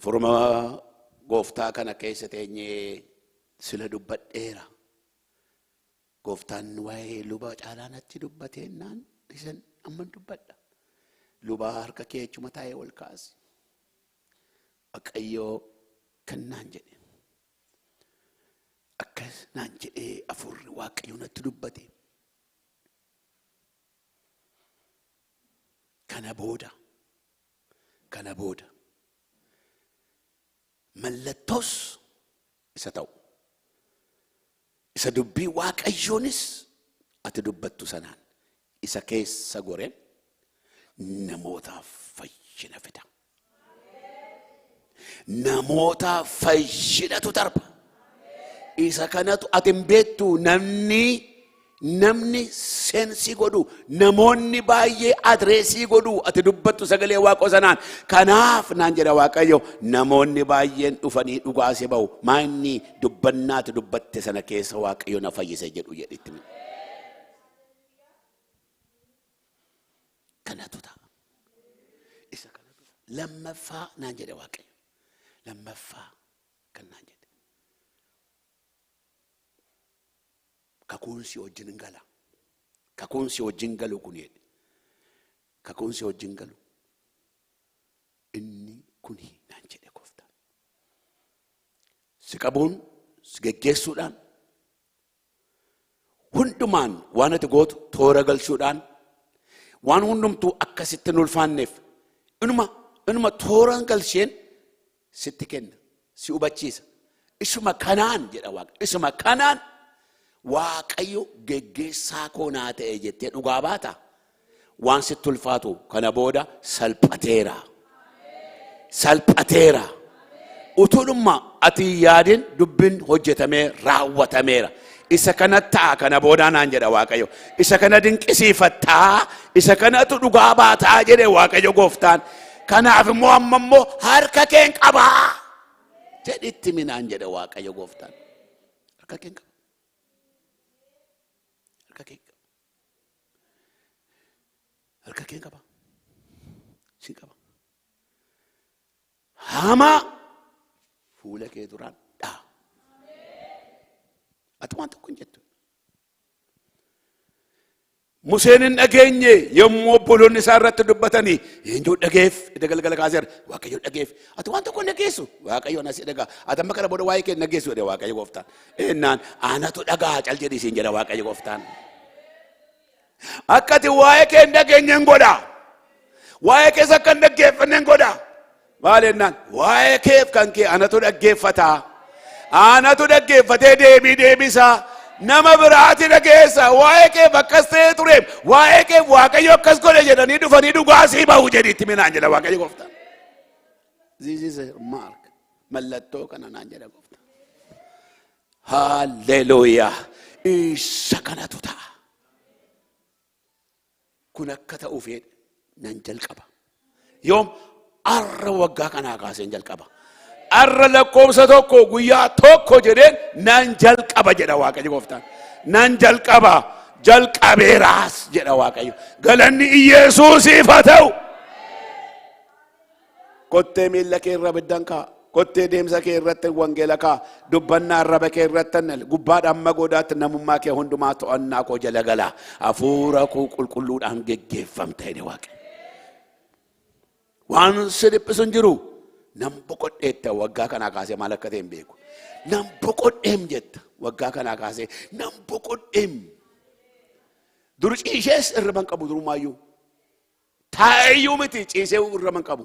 Hafuuruma gooftaa kana keessa teenyee sila dubbadheera. Gooftaan waa'ee luba Caalaa natti dubbateennaan isan amman dubbadha. Luba harka kee achuma taa'ee ol kaasi. Waaqayyoo kan naan jedhe. Akkas naan jedhee hafuurri Waaqayyoo natti dubbate. Kana booda kana booda mallattoos isa ta'u isa dubbii Waaqayyoonis ati dubbattu sanaan isa keessa goreen namootaaf fayyina fida. Namootaaf fayyinatu darba. Isa kanatu ati hin beektu namni namni seensi godhu namoonni baay'ee adreesii godhu ati dubbattu sagalee waaqoo sanaan kanaaf naan jedha Waaqayyo namoonni baay'een dhufanii dhugaa si ba'u maa inni dubbannaa ati dubbatte sana keessa Waaqayyo na fayyise jedhu jedhitti. Kanatu ta'a. Isa kanatu lammaffaa naan jedhe Waaqayyo. Lammaffaa kan naan jedhe. Kakuun si wajjin gala. Kakuun si wajjin galu kun jedhe. Kakuun si wajjin galu. Inni kuni naan jedhe gooftaan. Si qabuun si geggeessuudhaan hundumaan waan ati gootu toora galchuudhaan waan hundumtuu akka sitti hin ulfaanneef inuma inuma toora galcheen sitti kenna si hubachiisa. Isuma kanaan jedha Waaqa. Isuma kanaan Waaqayyo geggeessaa koo naa ta'e jettee dhugaa baata. Waan sitti ulfaatu kana booda salphateera. Salphateera. Utuudhumma ati hin yaadin dubbiin hojjetamee raawwatameera. Isa kana ta'a kana boodaa naan jedha Waaqayyo. Isa kana dinqisiifattaa, isa kanatu dhugaa baataa jedhe Waaqayyo gooftaan. Kanaaf immoo amma immoo harka keen qabaa jedhitti minaan jedhe Waaqayyo gooftaan. Harka keen qaba. Harka keen qaba. Harka keen qaba. Si qaba. Hamaa fuula kee duraan dhaa. Ati waan tokko hin jettu. Museen hin dhageenye yommuu obboloonni isaa irratti dubbatanii eenyu dhageef edda galgala kaaseera Waaqayyo dhageef ati waan tokko hin dhageessu Waaqayyo na si dhagaa ati amma kana booda waa'ee kee hin dhageessu jedhe Waaqayyo gooftaan ennaan anatu dhagaa cal jedhi siin jedha Waaqayyo gooftaan. Akka ati waa'ee kee hin dhageenye hin godha. Waa'ee kees akka hin dhaggeeffanne hin godha. Maal jennaan waa'ee keef kan kee anatu dhaggeeffata. Anatu dhaggeeffatee deebii deebisa. Nama biraati dhageessa. Waa'ee keef akkas ta'ee ture. Waa'ee keef Waaqayyo akkas godhe jedhanii dhufanii dhugaa sii bahu jedhi itti minaan jedha Waaqayyo gooftaan. This is a mark. Mallattoo kana naan jedha gooftaan. Haalleluuyaa. Isa kanatu ta'a. Kun akka ta'uuf nan jalqaba. Yoom arra waggaa kanaa kaaseen jalqaba. Arra lakkoofsa 1 guyyaa 1 jedheen nan jalqaba jedha Waaqayyo gooftaan. Nan jalqaba jalqabeeraas jedha Waaqayyo. Galanni Iyesuusiif haa ta'u. Kottee miilla kee irra biddan kaa'a. Kottee deemsa kee irratti wangeela kaa'a. Dubbannaa arraba kee irratti gubbaadha amma goodaatti namummaa kee hundumaa to'annaa koo jala gala. Hafuura koo qulqulluudhaan geggeeffamta jedhe Waaqayyo. Waan si dhiphisu hin jiru. Nan boqodheetta waggaa kanaa kaasee maal akka ta'e hin beeku. Nan boqodheem jetta waggaa kanaa kaasee nan boqodheem. Dur ciishees irriban qabu durumaayyuu. Taa'eeyyuu miti ciisee irra hin qabu.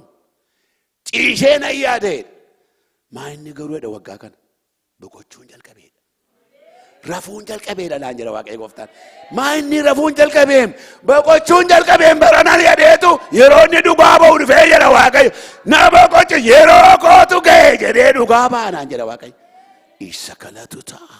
Ciisee nan yaada'edha. Maa inni garuu jedha waggaa kana boqochuun jalqabeedha. Rafuun jalqabeedha naan jedha Waaqayyo gooftaan. Maa inni rafuun jalqabeem boqochuun jalqabeem baranaan yadeetu yeroo inni dhugaa ba'u dhufee jedha Waaqayyo. Na boqochu yeroo kootu ga'e jedhee dhugaa ba'a naan jedha Waaqayyo. Isa kanatu ta'a.